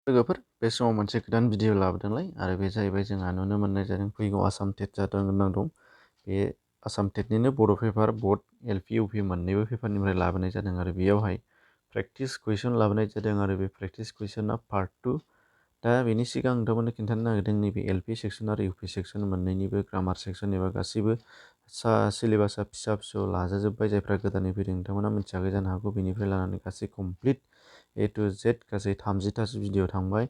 लोगोफोर बे समाव मोनसे गोदान भिडिअ लाबोदोंलाय आरो बे जाहैबाय जोंहा नुनो मोननाय जादों फैगौ आसाम टेट जादों गोनां दं। बे आसाम टेटनिनो बड' पेपार बड एलपि इउपि मोननैबो पेपारनिफ्राय लाबोनाय जादों आरो बेयावहाय प्रेक्टिस कुइसन लाबोनाय जादों आरो बे प्रेक्टिस कुइसना पार्ट 2। दा बेनि सिगां नोंथांमोननो खिन्थानो नागिरदों नैबे एलपि सेक्सन आरो इउपि सेक्सन मोननैनिबो ग्रामार सेक्सन एबा गासैबो सिलेबासा फिसा फिसौ लाजाजोब्बाय। जायफ्रा गोदानै फैदों नोंथांमोना मिथियाखै जानो हागौ। बेनिफ्राय लानानै गासै कमप्लिट ए टु जेड गासै 30थासो भिडिअ थांबाय।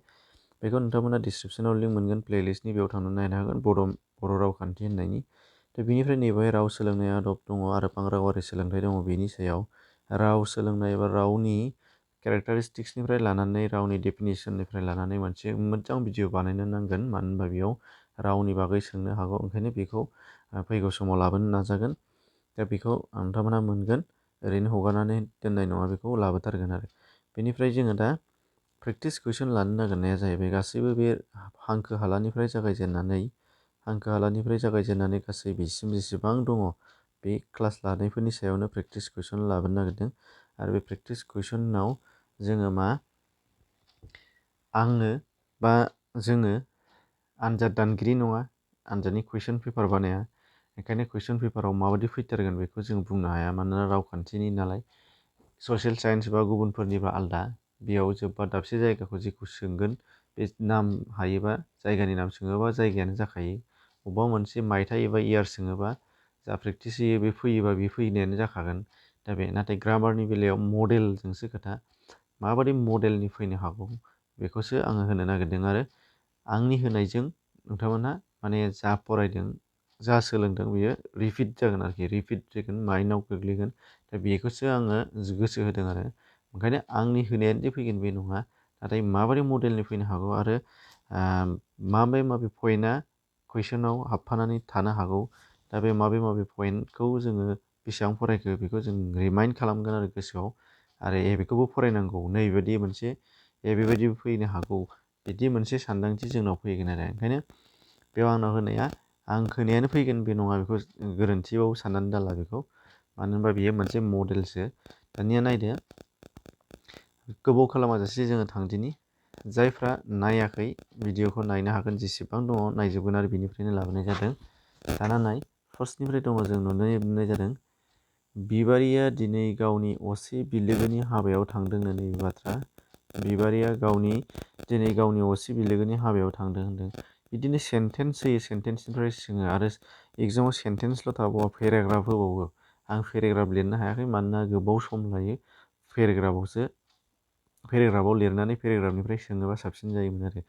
बेखौ नोंथांमोना डिसक्रिपसनाव लिंक मोनगोन प्लेलिस्टनि, बेयाव थांनानै नायनो हागोन बर' रावखान्थि होननायनि। दा बेनिफ्राय नैबेहाय राव सोलोंनाय आदब दङ आरो बांरावारि सोलोंथाइ दङ। बेनि सायाव राव सोलोंनाय एबा रावनि केरेक्टारिस्टिक्सनिफ्राय लानानै रावनि डेफिनेसननिफ्राय लानानै मोनसे मोजां भिडिअ बानायनो नांगोन। मानो होनबा बेयाव रावनि बागै सोंनो हागौ, ओंखायनो बेखौ फैगौ समाव लाबोनो नाजागोन। दा बेखौ नोंथांमोना मोनगोन, ओरैनो हगारनानै दोननाय नङा, बेखौ लाबोथारगोन आरो। बेनिफ्राय जोङो दा प्रेक्टिस कुइसन लानो नागिरनाया जाहैबाय गासैबो बे हांखो हालानिफ्राय जागायजेननानै गासै बेसिम जेसेबां दङ बे क्लास लानायफोरनि सायावनो प्रेक्टिस कुइसन लाबोनो नागिरदों। आरो बे प्रेक्टिस कुइसनाव जोङो जोङो आनजाद दानगिरि नङा, आनजादनि कुइसन पेपार बानाया। ओंखायनो कुइसन पेपाराव माबायदि फैथारगोन बेखौ जों बुंनो हाया, मानोना रावखान्थिनि नालाय। ससियेल साइन्स बा गुबुनफोरनिबा आलदा, बेयाव जोब्बा दाबसे जायगाखौ जेखौ सोंगोन बे नाम हायोबा जायगानि नाम सोङोबा जायगायानो जाखायो। अबेबा मोनसे मायथाइ एबा इयार सोङोबा जा प्रेक्टिस होयो बे फैयोबा बे फैनायानो जाखागोन। दा बे नाथाय ग्रामारनि बेलायाव मडेलजोंसो खोथा, माबायदि मडेलनि फैनो हागौ बेखौसो आङो होनो नागिरदों। आरो आंनि होनायजों नोंथांमोनहा माने जा फरायदों जा सोलोंदों बेयो रिपिट जागोन आरोखि, रिपिट जागोन, माइन्डआव गोग्लैगोन। दा बेखौसो आङो गोसो होदों आरो। ओंखायनो आंनि होनायानो फैगोन बे नङा, नाथाय माबोरै मडेलनि फैनो हागौ आरो माबे पइन्टआ कुइसनाव हाबफानानै थानो हागौ। दा बे माबे पइन्टखौ जोङो बेसेबां फरायखो बेखौ जों रिमाइन्ड खालामगोन आरो गोसोआव। आरो बेखौबो फरायनांगौ, नैबायदि मोनसे बेबायदिबो फैनो हागौ, बिदि मोनसे सानदांथि जोंनाव फैगोन आरो। ओंखायनो बेयाव आंनाव होनाया आं होनायानो फैगोन बे नङा, बेखौ गोरोन्थियाव साननानै दाला बेखौ। मानो होनबा बेयो मोनसे मडेलसो। दानिया नायदो, गोबाव खालामाजासे जोङो थांदिनि। जायफ्रा नायाखै भिडिअखौ नायनो हागोन, जेसेबां दङ नायजोबगोन आरो बिनिफ्रायनो लाबोनाय जादों। दाना नाय, फार्स्टनिफ्राय दङ, जों नुनो मोननाय जादों बिबारिया दिनै गावनि असे बिलोगोनि हाबायाव थांदोंनो। नैबे बाथ्रा, बिबारिया दिनै गावनि असे बिलोगोनि हाबायाव थांदों होनदों। बिदिनो सेन्टेन्स होयो, सेन्टेन्सनिफ्राय सोङो आरो एगजामाव सेन्टेन्सल' थाबावा पेराग्राफ होबावो। आं पेराग्राफ लिरनो हायाखै, मानोना गोबाव सम लायो। पेराग्राफाव लिरनानै पेराग्राफनिफ्राय सोङोबा साबसिन जायोमोन आरो।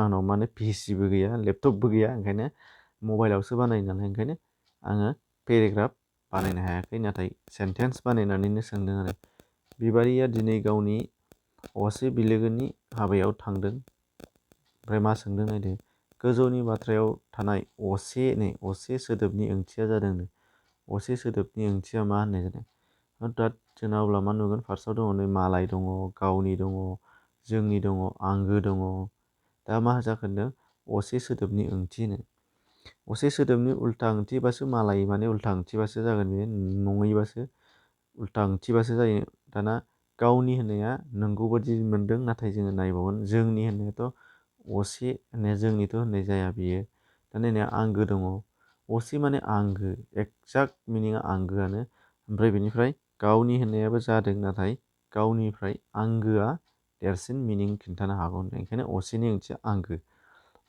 आंनाव माने पिसिबो गैया, लेपटपबो गैया, ओंखायनो मबाइलावसो बानायो नालाय, ओंखायनो आङो पेराग्राफ बानायनो हायाखै, नाथाय सेन्टेन्स बानायनानैनो सोंदों आरो। बिबारिया दिनै गावनि असे बिलोगोनि हाबायाव थांदों। ओमफ्राय मा सोंदों नायदो, गोजौनि बाथ्रायाव थानाय असे सोदोबनि ओंथिया जादोंनो। असे सोदोबनि ओंथिया मा होननाय जादों? दा जोंना अब्ला मा नुगोन, फार्स्टआव दङ नै मालाय दङ, गावनि दङ, जोंनि दङ, आंगो दङ। दा मा जाखो होनदों, असे सोदोबनि ओंथि होनो। असे सोदोबनि उल्था ओंथिबासो मालाय, माने उल्था ओंथिबासो जागोन, बे नङैबासो उल्था ओंथिबासो जायो। दाना गावनि होननाया नंगौ बादि मोनदों, नाथाय जोङो नायबावगोन जोंनि होननायाथ' असे होननाया जोंनिथ' होननाय जाया बियो। दा नायनाया आंगो दङ, असे माने आंगो, एक्जाक्ट मिनिङा आंगोआनो। ओमफ्राय बेनिफ्राय गावनि होननायाबो जादों, नाथाय गावनिफ्राय आंगोआ देरसिन मिनिं खिन्थानो हागौ। ओंखायनो असेनि ओंथिया आंगो,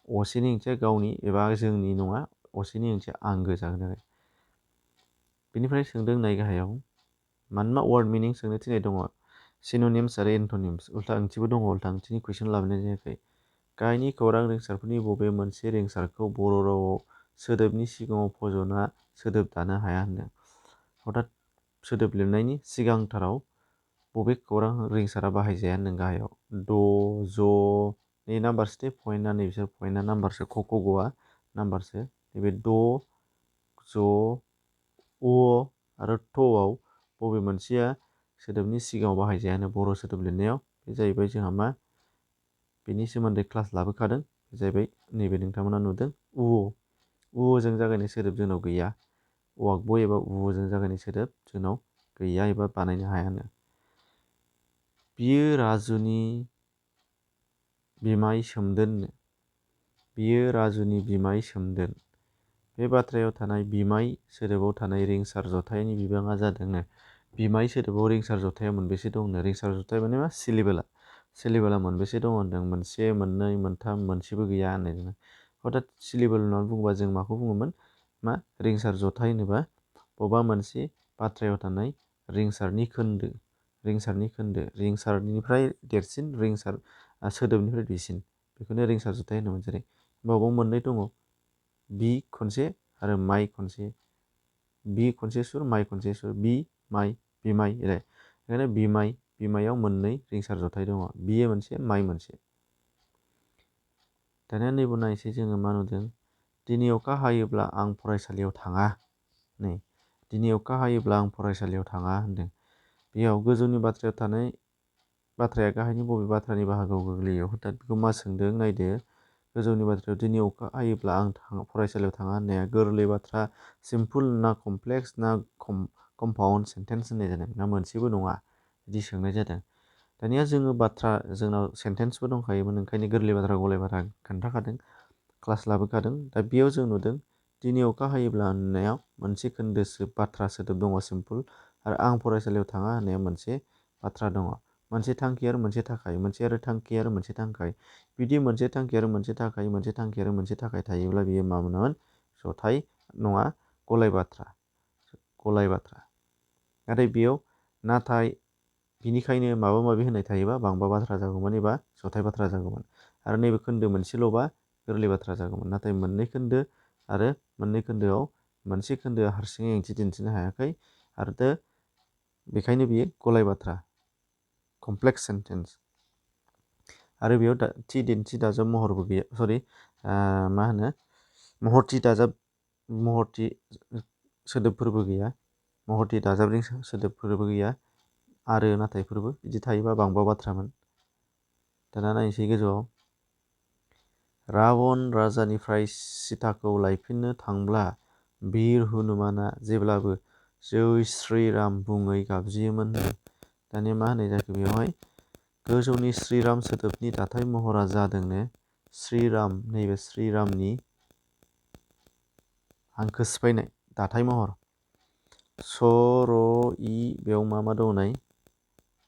असेनि ओंथिया गावनि एबा जोंनि नङा, असेनि ओंथिया आंगो जागोन आरो। बेनिफ्राय सोंदों नाय गाहायाव, मानोना वार्ड मिनिं सोंनो थिननाय दङ, सिन'निम्स आरो एन्ट'निम्स, उल्था ओंथिबो दङ। उल्था ओंथिनि कुइसन लाबोनाय जायाखै। गाहायनि खौरां रिंसारफोरनि बबे मोनसे रिंसारखौ बर' रावाव सोदोबनि सिगाङाव फज'ना सोदोब दानो हाया होनदों। अर्थात सोदोब लिरनायनि सिगांथाराव बबे खौरां रिंसारा बाहायजाया होनदों गाहायाव। द, ज, नै नाम्बारसो दे पइन्टआ, नै बिसोर पइन्टआ नाम्बारसो, गआ नाम्बारसो। नैबे द, ज, अ आरो थआव बबे मोनसेया सोदोबनि सिगाङाव बाहायजायानो बर' सोदोब लिरनायाव? बे जाहैबाय जोंहा मा, बेनि सोमोन्दै क्लास लाबोखादों, बे जाहैबाय नैबे नोंथांमोना नुदों जों जागायनाय सोदोब जोंनाव गैया। वागब एबा जों जागायनाय सोदोब जोंनाव गैया एबा बानायनो हायानो। बियो राजुनि बिमाय सोमदोननो। बियो राजुनि बिमाय सोमदोन। बे बाथ्रायाव थानाय बिमाय सोदोबाव थानाय रिंसार जथायनि बिबाङा जादोंनो। बिमाय सोदोबाव रिंसार जथाया मोनबेसे दंनो? रिंसार जथाय माने मा? सिलिबोला मोनबेसे दङ होनदों? मोनसे, मोननै, मोनथाम, मोनसेबो गैया होननाय जोङो। हथात सिलिबोल होननानै बुङोबा जों माखौ बुङोमोन? मा? रिंसार जथाय होनोबा बबेबा मोनसे बाथ्रायाव थानाय रिंसारनि खोन्दो, रिंसारनिफ्राय देरसिन, रिंसार सोदोबनिफ्राय दुइसिन, बेखौनो रिंसार जथाय होनोमोन। जेरै बावबो मोननै दङ, बि खनसे आरो माइ खनसे। बि खनसे सुर, माइ खनसे सुर, बि माइ बिमाय एरै। ओंखायनो बिमायाव मोननै रिंसार जथाय दङ, बियो मोनसे, माइ मोनसे। दानिया नैबाव नायसै जोङो मा नुदों? दिनै अखा हायोब्ला आं फरायसालियाव थाङा। नै दिनै अखा हायोब्ला आं फरायसालियाव थाङा होनदों। बेयाव गोजौनि बाथ्रायाव थानाय बाथ्राया गाहायनि बबे बाथ्रानि बाहागोआव गोग्लैयो? हथात बेखौ मा सोंदों नायदो। गोजौनि बाथ्रायाव दिनै अखा हायोब्ला आं फरायसालियाव थाङा होननाया गोरलै बाथ्रा, सिम्पोल ना कमप्लेक्स ना कम्पाउन्ड सेन्टेन्स होननाय जादों, ना मोनसेबो नङा बिदि सोंनाय जादों। दानिया जोङो जोंनाव सेन्टेन्सबो दंखायोमोन, ओंखायनो गोरलै बाथ्रा गलाय बाथ्रा खोन्थाखादों, क्लास लाबोखादों। दा बेयाव जों नुदों दिनै अखा हायोब्ला होननायाव मोनसे खोन्दो बाथ्रा सोदोब दङ सिम्पोल, आरो आं फरायसालियाव थाङा होननाया मोनसे बाथ्रा दङ। मोनसे थांखि आरो मोनसे थाखाय, मोनसे आरो थांखि आरो मोनसे थांखाय। बिदि मोनसे थांखि आरो मोनसे थाखाय, मोनसे थांखि आरो मोनसे थाखाय थायोब्ला बियो मा मोनोमोन? जथाय नङा, गलाय बाथ्रा। नाथाय बेयाव बिनिखायनो माबा माबि होननाय थायोबा बांबा बाथ्रा जागौमोन एबा जथाय बाथ्रा जागौमोन। आरो नैबे खोन्दो मोनसेल'बा गोरलै बाथ्रा जागौमोन। नाथाय मोननै खोन्दो आरो मोननै खोन्दोआव मोनसे खोन्दोआ हारसिङै ओंथि दिन्थिनो हायाखै, आरो बेखायनो बियो गलाय बाथ्रा, कमप्लेक्स सेन्टेन्स। आरो बेयाव थि दिन्थि दाजाब महरबो गैया, मा होनो, महरथि सोदोबफोरबो गैया, महरथि दाजाबनि सोदोबफोरबो गैया, आरो नाथायफोरबो बिदि थायोबा बांबा बाथ्रामोन। दाना नायनोसै गोजौआव। राबन राजानिफ्राय सीताखौ लायफिननो थांब्ला वीर हनुमाना जेब्लाबो जै श्रीराम बुङै गाबज्रियोमोन। दानिया मा होननाय जाखो बेवहाय? गोजौनि श्रीराम सोदोबनि दाथाय महरा जादोंनो श्रीराम, नैबे श्रीरामनि हांखो सिफायनाय दाथाय महर। स र इ बेयाव मा दङ नाय?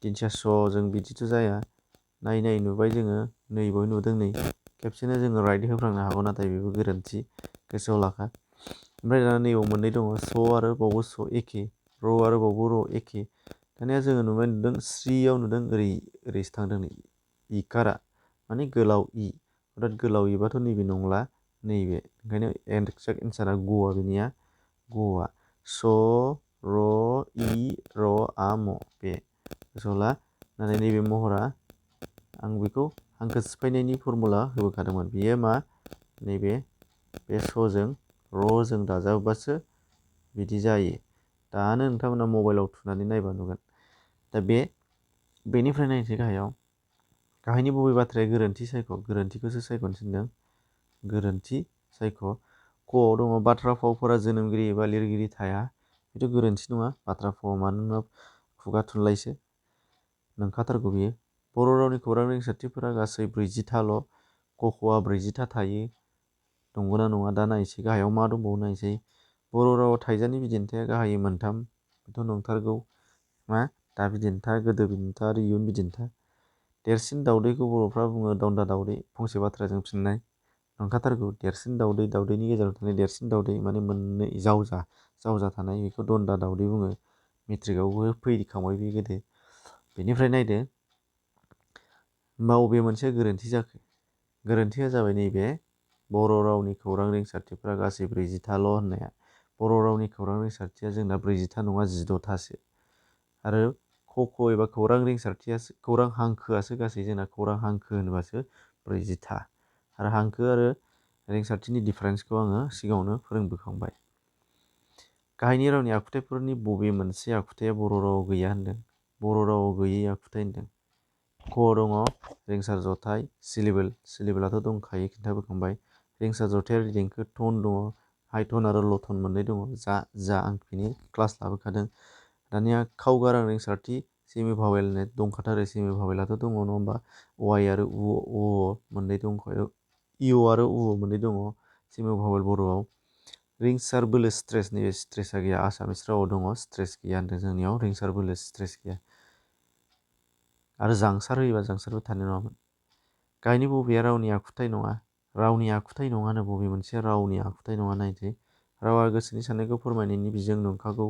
दिन्थिया जों बिदिथ' जाया। नायै नुबाय जोङो, नैबाव नुदों, नै खेबसेनो जोङो राइट होफ्रांनो हागौ, नाथाय बेबो गोरोन्थि, गोसोआव लाखा। ओमफ्राय दाना नैबाव मोननै दङ, स आरो बावबो स एखे, र आरो बावबो र एखे। दानिया जोङो नुदों श्रीयाव नुदों ओरैसो थांदों नै इकारा, माने गोलाव इ। अर्थात गोलाव इबाथ' नैबे नंला, नैबे। ओंखायनो एक्जेक्ट एन्सारा ग'आ, बेनिया ग'आ। स र इ र आ म, बे गोसोआव ला। नाथाय नैबे महरा आं बेखौ हांखो सिफायनायनि फर्मुला होबोखादोंमोन। बेयो मा? नैबे बे सजों र'जों दाजाबबासो बिदि जायो। दानो नोंथांमोना मबाइलाव थुनानै नायबा नुगोन। दा बेनिफ्राय नायनोसै गाहायाव। गाहायनि बबे बाथ्राया गोरोन्थि सायख'? गोरोन्थिखौसो सायख'नो थिनदों, गोरोन्थि सायख'। क'आव दङ बाथ्रा फावफोरा जोनोमगिरि एबा लिरगिरि थाया। बेथ' गोरोन्थि नङा, बाथ्रा फाव मानोना खुगा थुनलाइसो, नंखाथारगौ बियो। बर' रावनि खौरां रिंसारथिफोरा गासै 40थाल', क'ख'आ 40था थायो, नंगौना नङा? दा नायसै गाहायाव मा दंबावो नायसै। बर' रावाव थाइजानि बिदिन्थिया गाहायै मोनथाम, बेथ' नंथारगौ। मा? दा बिदिन्था, गोदो बिदिन्था आरो इयुन बिदिन्था। देरसिन दाउदैखौ बर'फ्रा बुङो दन्दा दाउदै, फंसे बाथ्राजों फिननाय, नंखाथारगौ। देरसिन दाउदै, दाउदैनि गेजेराव थानाय देरसिन दाउदै माने मोननै जावजा थानाय, बेखौ दन्दा दाउदै बुङो। मेट्रिकआवबो फैखांबाय बे गोदो। बेनिफ्राय नायदो, बबे मोनसेया गोरोन्थि जाखो? गोरोन्थिया जाबाय नैबे बर' रावनि खौरां रिंसारथिफोरा गासै 40थाल' होननाया। बर' रावनि खौरां रिंसारथिया जोंना 40था नङा, 16थासो। आरो क'ख' एबा खौरां हांखोआसो गासै जोंना, खौरां हांखो होनबासो 40था। आरो हांखो आरो रिंसारथिनि डिफारेन्सखौ आङो सिगाङावनो फोरोंबोखांबाय। गाहायनि रावनि आखुथाइफोरनि बबे मोनसे आखुथाया बर' रावाव गैया होनदों? बर' रावाव गैयै आखुथाइ होनदों। क दङ रिंसार जथाय, सिलिबोलाथ' दंखायो, खिन्थाबोखांबाय। रिंसार जथायारि देंखो, टन दङ, हाइ टन आरो ल' टन मोननै दङ। आं बेनि क्लास लाबोखादों। दानिया खाव गारां रिंसारथि, सेमि भावेल होननाय दंखाथारो सेमि भावेलाथ' दङ नङा होमबा वाइ आरो उ मोननै दंखायो इअ आरो उ मोननै दङ सेमि भावेल बर'आव रिंसार बोलो स्ट्रेस नैबे स्ट्रेसा गैया आसामिस रावाव दङ स्ट्रेस गैया होनदों जोंनियाव रिंसार बोलो स्ट्रेस गैया आरो जांसार होयोबा जांसारबो थानाय नङामोन गाहायनि बबेया रावनि आखुथाय नङा रावनि आखुथाय नङानो बबे मोनसे रावनि आखुथाय नङा नायनोसै रावा गोसोनि साननायखौ फोरमायनायनि बिजों नंखागौ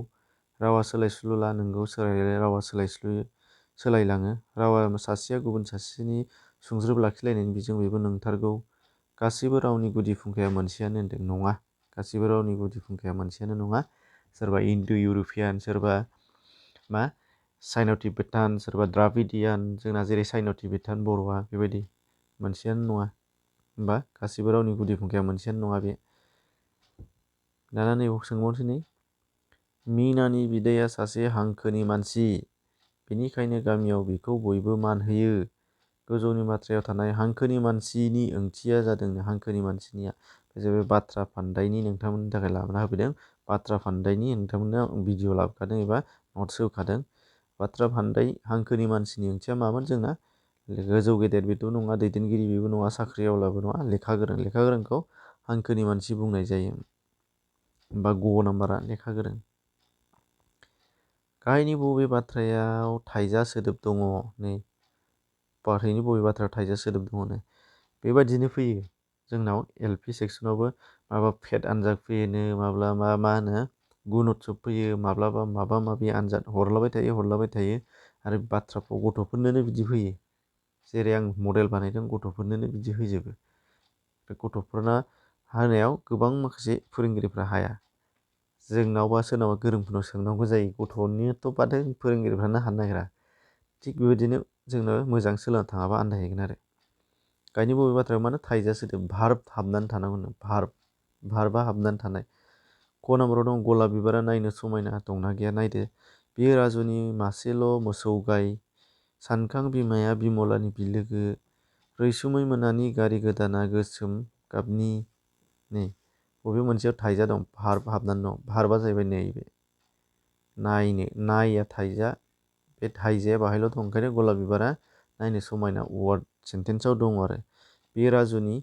रावा सोलायस्लुला नोंगौ सोलायलाय रावा सोलायलाङो रावा सासेया गुबुन सासेनि सुंज्रोब लाखिलायनायनि बिजों बेबो नंथारगौ गासैबो रावनि गुदि फुंखाया मोनसेयानो होनदों नङा गासैबो रावनि गुदि फुंखाया मोनसेयानो नङा सोरबा इन्डो इउर'पियान सोरबा मा साइन' टिबेटान सोरबा द्राभिडियान जोंना जेरै साइन' टिबेटान बर'आ बेबायदि मोनसेयानो नङा होमबा गासैबो रावनि गुदि फुंखाया मोनसेयानो नङा बे दाना नैबाव सोंबावनोसै नै मिनानि बिदाया सासे हांखोनि मानसि बेनिखायनो गामियाव बिखौ बयबो मान होयो गोजौनि बाथ्रायाव थानाय हांखोनि मानसिनि ओंथिया जादों हांखोनि मानसिनिया जाहैबाय बाथ्रा फान्दायनि नोंथांमोननि थाखाय लाबोना होफैदों बाथ्रा फान्दायनि नोंथांमोननो भिडिअ लाबोखादों एबा नट्स होखादों बाथ्रा फान्दाय हांखोनि मानसिनि ओंथिया मामोन जोंना गोजौ गेदेर बेथ' नङा दैदेनगिरि बेबो नङा साख्रि आवलाबो नङा लेखा गोरोंखौ हांखोनि मानसि बुंनाय जायो बा ग नाम्बारा लेखा गोरों गाहायनि बबे बाथ्रायाव थाइजा सोदोब दङ नै गाहायनि बबे बाथ्रायाव थाइजा सोदोब दङ बेबायदिनो फैयो जोंनाव एल पि सेक्सनावबो माबा फेट आनजाद फैयोनो माब्लाबा मा होनो गुन उत्सब फैयो माब्लाबा माबा माबि आनजाद हरलाबाय थायो आरो बाथ्राखौ गथ'फोरनोनो बिदि फैयो जेरै आं मडेल बानायदों गथ'फोरनोनो बिदि होजोबो बे गथ'फोरना होनायाव गोबां माखासे फोरोंगिरिफ्रा हाया जोंनावबा सोरनावबा गोरोंफोरनाव सोंनांगौ जायो गथ'निथ' बादे फोरोंगिरिफ्रानो हानो नागिरा थिग बेबायदिनो जोंनो मोजां सोलोंना थाङाबा आन्दायहैगोन आरो गायनि बबे बाथ्रायाव मानो थाइजा सोदोब भार्ब हाबनानै थानांगौनो भार्बा हाबनानै थानाय क नाम्बाराव दं गलाब बिबारा नायनो समायना दंना गैया नायदो बियो राजुनि मासेल' मोसौ गाय सानखां बिमाया बिमलानि बिलोगो रैसुमै मोनानि गारि गोदाना गोसोम गाबनि नै बबे मोनसेयाव थाइजा दं भार्ब हाबनानै दं भार्बा जाहैबाय नैबे नायनो नाया थाइजा बे थाइजाया बाहायल' दं ओंखायनो गलाब बिबारा नायनो समायना वार्ड सेन्टेन्सआव दं आरो बे राजुनि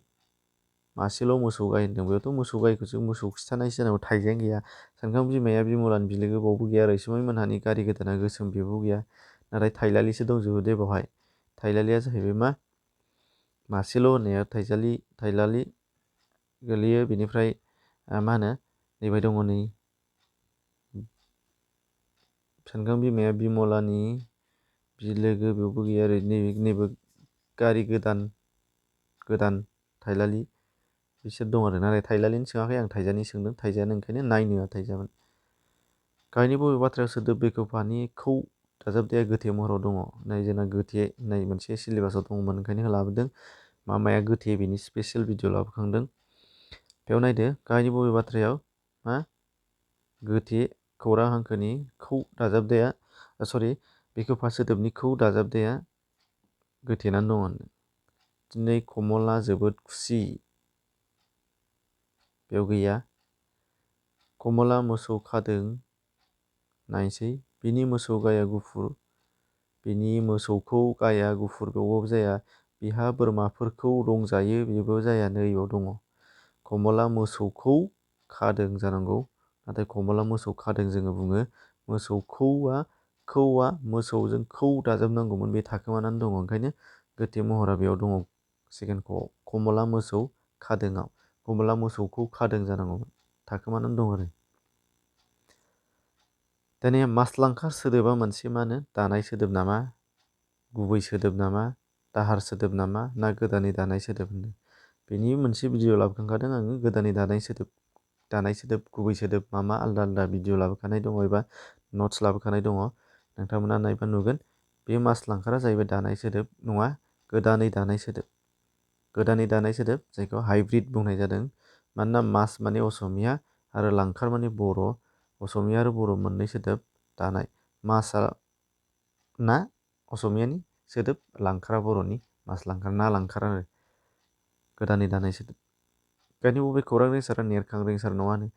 मासेल' मोसौ गाय होनदों बेयावथ' मोसौ गायखौसो मोसौ खिथानायसो जानांगौ थाइजायानो गैया सानखां बिमाया बिमलानि बिलोगो बावबो गैया रैसुमै मोनहानि गारि गोदाना गोसोम बेबो गैया नाथाय थाइलालिसो दंजोबो दे बावहाय थाइलालिया जाहैबाय मा मासेल' होननाया थाइलालि गोलैयो बेनिफ्राय मा होनो नैबाय दङ नै सानखां बिमाया बिमलानि बिलोगो बेयावबो गैया ओरै नैबे गारि गोदान थाइलालि बिसोर दं आरो नाथाय थाइलालिनि सोङाखै आं थाइजानि सोंदों थाइजायानो ओंखायनो नायनोआ थाइजामोन गाहायनि बबे बाथ्रायाव सोदोब बेखेवफानिखौ दाजाबदाया गोथे महराव दङ नाय जोंना गोथे नाय मोनसे सिलेबासाव दंमोन ओंखायनो लाबोदों माया गोथे बेनि स्पेसियेल भिडिअ लाबोखांदों बेयाव नायदो गाहायनि बबे बाथ्रायाव मा गोथे खौरां हांखोनि खौ दाजाबदाया बेखेवफा सोदोबनि खौ दाजाबदाया गोथेनानै दङ दिनै कमला जोबोद खुसि बेयाव गैया कमला मोसौ खादों नायसै बिनि मोसौ गाया गुफुर बिनि मोसौखौ गाया गुफुर बेयावबो जाया बिहा बोरमाफोरखौ रंजायो बेबो जाया नैयाव दङ कमला मोसौखौ खादों जानांगौ नाथाय कमला मोसौ खादों जोङो बुङो खौआ मोसौजों खौ दाजाबनांगौमोन बे थाखोमानानै दङ ओंखायनो गोथे महरा बेयाव दङ सेकेन्ड खआव कमला मोसौ खादोंआव कमला मोसौखौ खादों जानांगौमोन थाखोमानानै दं आरो दानिया मासलांखार सोदोबा मोनसे मा होनो दानाय सोदोब नामा गुबै सोदोब नामा दाहार सोदोब नामा ना गोदानै दानाय सोदोब होनदों बेनि मोनसे भिडिअ लाबोखांखादों आङो गोदानै दानाय सोदोब गुबै सोदोब मा आलदा आलदा भिडिअ लाबोखानाय दङ एबा नट्स लाबोखानाय दङ नोंथांमोना नायबा नुगोन बे मासलांखारा जाहैबाय दानाय सोदोब नङा गोदानै दानाय सोदोब जायखौ हाइब्रिद बुंनाय जादों मानोना मास माने असमिया आरो लांखार माने बर' असमिया आरो बर' मोननै सोदोब दानाय मासआ ना असमियानि सोदोब लांखारा बर'नि मास लांखार ना लांखार आरो गोदानै दानाय सोदोब गायनि बबे खौरां रिंसारा नेरखां रिंसार नङानो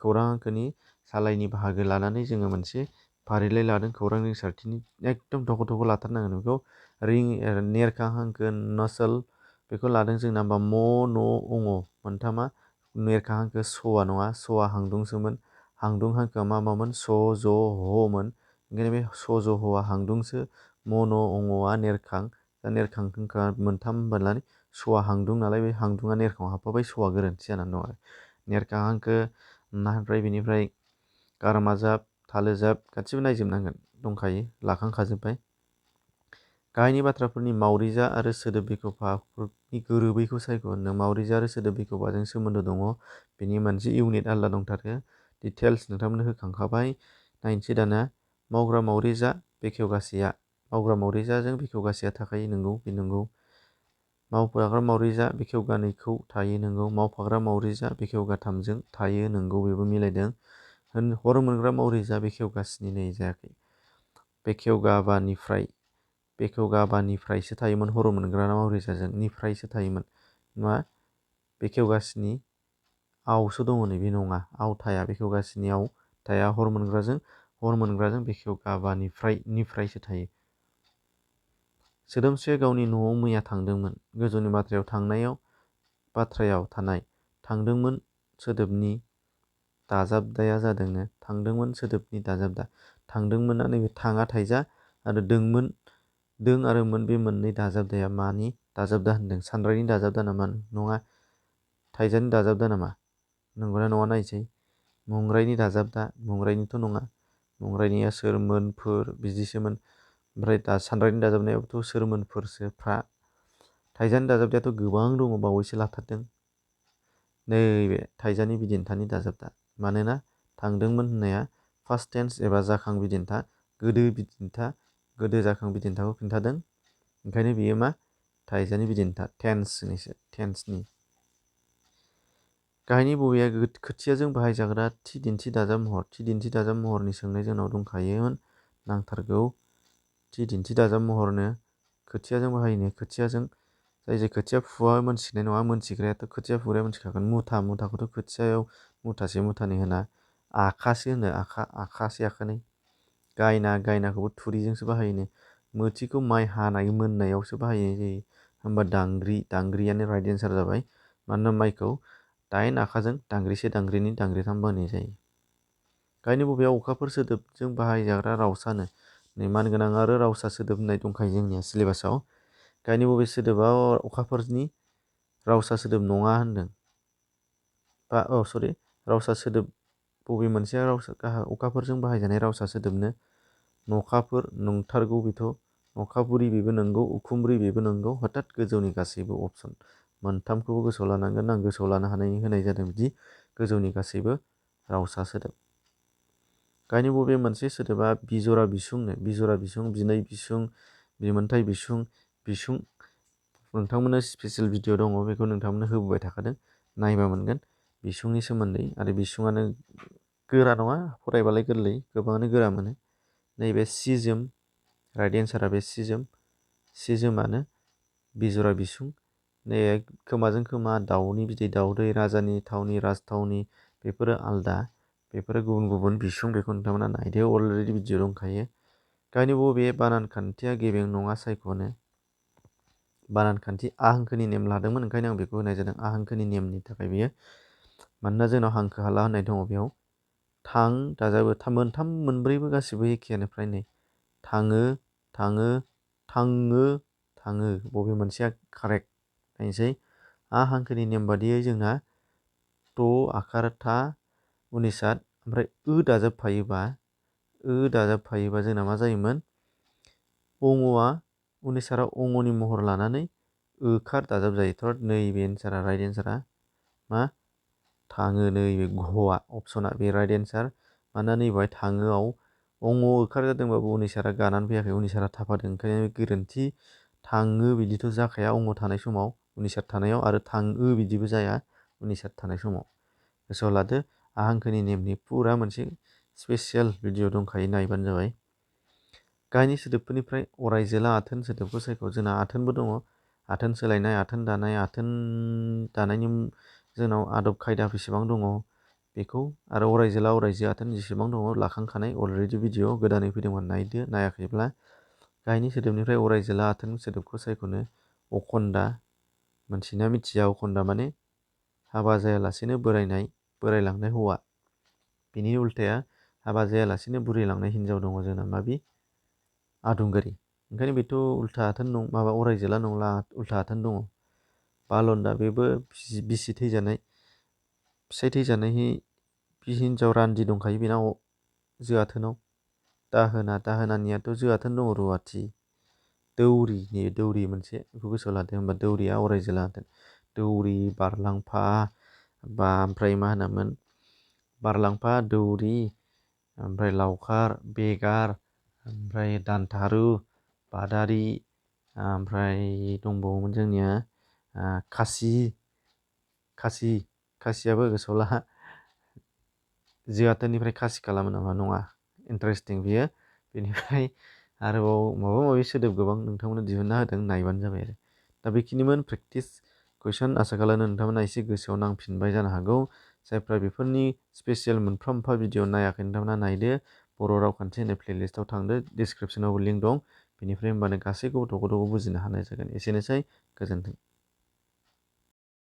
खौरां हांखोनि सालायनि बाहागो लानानै जोङो मोनसे फारिलाइ लादों खौरां रिंसारथिनि एकदम थख' थख' लाथारनांगोन बेखौ नेरखां हांखो नसल बेखौ लादों जोंना होमबा म न अङ मोनथामा नेरखां हांखो स'आ नङा स'आ हांदुंसोमोन हांदुं हांखोआ मामोन स ज ह'मोन ओंखायनो बे स ज ह'आ हांदुंसो म न अङआ नेरखां दा नेरखां हांखोआ मोनथाम होनबालाय स'आ हांदुं नालाय बे हांदुङा नेरखाङाव हाबफाबाय स'आ गोरोन्थि जानानै दं आरो नेरखां हांखो ओमफ्राय बेनिफ्राय गारामा-जाब थालो-जाब गासिबो नायजोबनांगोन दंखायो लाखांखाजोब्बाय गाहायनि बाथ्राफोरनि मावरिजा आरो सोदोब बिख'फाफोरनि गोरोबैखौ सायख' होनदों मावरिजा आरो सोदोब बिख'फाजों सोमोन्दो दङ बेनि मोनसे इउनिट आलदा दंथारो डिटेल्स नोंथांमोननो होखांखाबाय नायनोसै दाना मावग्रा मावरिजा बेखेवगासेया मावग्रा मावरिजाजों बेखेवगासेया थाखायो नंगौ बे नंगौ मावफाग्रा मावरिजा बेखेवगानैखौ थायो नंगौ मावफाग्रा मावरिजा बेखेवगाथामजों थायो नंगौ बेबो मिलायदों हर मोनग्रा मावरिजा बेखेवगास्नि नै जायाखै बेखेवगाबानिफ्रायसो थायोमोन हर मोनग्रा मावरिजाजों निफ्रायसो थायोमोन नङा बेखेवगास्नि आवसो दङ नैबे नङा आव थाया बेखेवगास्नि आव थाया हर मोनग्राजों बेखेवगाबानिफ्रायसो थायो सोदोमस्रिया गावनि न'आव मैया थांदोंमोन गोजौनि बाथ्रायाव थानाय थांदोंमोन सोदोबनि दाजाबदाया जादोंनो थांदोंमोन सोदोबनि दाजाबदा थांदोंमोनना नैबे थाङा थाइजा आरो दोंमोन दों आरो मोन बे मोननै दाजाबदाया मानि दाजाबदा होनदों सानरायनि दाजाबदा नामा नङा थाइजानि दाजाबदा नामा नंगौना नङा नायसै मंरायनि दाजाबदा मंरायनिथ' नङा मंरायनिया सोरमोनफोर बिदिसोमोन ओमफ्राय दा सानरायनि दाजाबनायाबोथ' सोरमोनफोरसो फ्रा थाइजानि दाजाबदायाथ' गोबां दङ बावैसो लाथारदों नैबे थाइजानि बिदिन्थानि दाजाबदा मानोना थांदोंमोन होननाया फार्स्ट टेन्स एबा जाखां बिदिन्था गोदो जाखां बिदिन्थाखौ खिन्थादों ओंखायनो बियो मा थाइजानि बिदिन्था टेन्सनि गाहायनि बबेया खोथियाजों बाहायजाग्रा थि दिन्थि दाजाब महरनि सोंनाय जोंनाव दंखायोमोन नांथारगौ थि दिन्थि दाजाब महरनो खोथियाजों बाहायनो खोथियाजों जाय खोथिया फुवा मोनथिनाय नङा मोनथिग्रायाथ' खोथिया फुग्राया मोनथिखागोन मुथाखौथ' खोथियायाव मुथासे मुथानै होना आखासो होनो आखासे आखानै गायनाखौबो थुरिजोंसो बाहायनो मोथिखौ माइ हानाय मोननायावसो बाहायनाय जायो होमबा दांग्रियानो राइट एन्सार जाबाय मानोना माइखौ 8 आखाजों दांग्रिसे दांग्रिनै दांग्रिथाम बानायनाय जायो गाहायनि बबेयाव अखाफोर सोदोबजों बाहायजाग्रा रावसानो नै मानगोनां आरो रावसा सोदोब होननाय दंखायो जोंनिया सिलेबासाव गाहायनि बबे सोदोबा अखाफोरनि रावसा सोदोब नङा होनदों रावसा सोदोब बबे मोनसेया अखाफोरजों बाहायजानाय रावसा सोदोबनो नखाफोर नंथारगौ बेथ' नखाफुरि बेबो नंगौ उखुमब्रि बेबो नंगौ हथात गोजौनि गासैबो अपसन मोनथामखौबो गोसोआव लानांगोन आं गोसोआव लानो हानायनि होनाय जादों बिदि गोजौनि गासैबो रावसा सोदोब गाहायनि बबे मोनसे सोदोबा बिजरा बिसुं बिनै बिसुं बिमोनथाइ बिसुं नोंथांमोननो स्पेसियेल भिडिअ दङ बेखौ नोंथांमोननो होबोबाय थाखादों नायबा मोनगोन बिसुंनि सोमोन्दै आरो बिसुङानो गोरा नङा फरायबालाय गोरलै गोबाङानो गोरा मोनो नैबे सिजोम राइट एन्सारा बे सिजोमानो बिजरा बिसुं नै खोमाजों खोमा दाउनि बिदै दाउदै राजानि थावनि राजथावनि बेफोरो आलदा बेफोरो गुबुन बिसुं बेखौ नोंथांमोना नायदो अलरेडि भिडिअ दंखायो गाहायनि बबे बानान खान्थिया गेबें नङा सायख'नो बानान खान्थि आ हांखोनि नेम लादोंमोन ओंखायनो आं बेखौ होनाय जादों आ हांखोनि नेमनि थाखाय बियो मानोना जोंनाव हांखो हाला होननाय दङ बेयाव थां दाजाबो मोनथाम मोनब्रैबो गासिबो एखेयानो फ्राय नै थाङो बबे मोनसेया कारेक्ट नायनोसै आ हांखोनि नेम बादियै जोंना ट आखार था उनिसाद ओमफ्राय दाजाबफायोबा जोंना मा जायोमोन अङआ उनिसारा अङनि महर लानानै ओखार दाजाब जायो थ' नैबे एन्सारा राइट एन्सारा मा थाङो नैबे घआ अपसना बे राइट एन्सार मानोना नैबेहाय थाङोआव अङ ओखार जादोंबाबो उनिसारा गानानै फैयाखै उनिसारा थाफादों ओंखायनो गोरोन्थि थाङो बिदिथ' जाखाया अङ थानाय समाव उनिसार थानायाव आरो थाङो बिदिबो जाया उनिसार थानाय समाव गोसोआव लादो आ हांखोनि नेमनि फुरा मोनसे स्पेसियेल भिडिअ दंखायो नायबानो जाबाय गाहायनि सोदोबफोरनिफ्राय अरायजोला आथोन सोदोबखौ सायख' जोंना आथोनबो दङ आथोन सोलायनाय आथोन दानाय आथोन दानायनि जोंनाव आदब खायदा बेसेबां दङ बेखौ आरो अरायजोला अरायजो आथोन जेसेबां दङ लाखांखानाय अलरेडि भिडिअ गोदानै फैदोंमोन नायदो, नायाखैब्ला गाहायनि सोदोबनिफ्राय अरायजोला आथोन सोदोबखौ सायख'नो अखन्दा, मोनथिना मिथिया अखन्दा माने हाबा जायालासेनो बोरायलांनाय हौवा। बिनि उल्थाया हाबा जायालासेनो बुरैलांनाय हिनजाव दङ जोंना माबि आदुंगारि। ओंखायनो बेथ' उल्था आथोन माबा अरायजोला नंला, उल्था आथोन दङ। बालन्दा बेबो बिसि थैजानाय, फिसाय थैजानाय बि हिनजाव रान्दि दंखायो बेनाव जो आथोनाव। दाहोनानियाथ' जो आथोन दङ रुवाथि। दौरि मोनसे बेखौ गोसोआव लादो, होमबा दौरिया अरायजोला आथोन। दौरि, बारलांफा, बा ओमफ्राय मा होनामोन बारलांफा, दौरि, ओमफ्राय लावखार, बेगार, ओमफ्राय दानथारु, बादारि, ओमफ्राय दंबावोमोन जोंनिया खासियाबो गोसोआव ला। जो आथोननिफ्राय खासि खालामो नामा? नङा। इन्टारेस्टिं बियो। बेनिफ्राय आरोबाव माबा माबि सोदोब गोबां नोंथांमोना दिहुनना होदों, नायबानो जाबाय आरो। दा बेखिनिमोन प्रेक्टिस कुइसन। आसा खालामो नोंथांमोना एसे गोसोआव नांफिनबाय जानो हागौ। जायफ्रा बेफोरनि स्पेसियेल मोनफा मोनफा भिडिअ नायाखै नोंथांमोना नायदो। बर' रावखान्थि होननाय प्लेलिस्टआव थांदो, डिसक्रिपसनावबो लिंक दं। बेनिफ्राय होमबानो गासैखौबो थख' थख' बुजिनो हानाय जागोन। एसेनोसै, गोजोन्थों।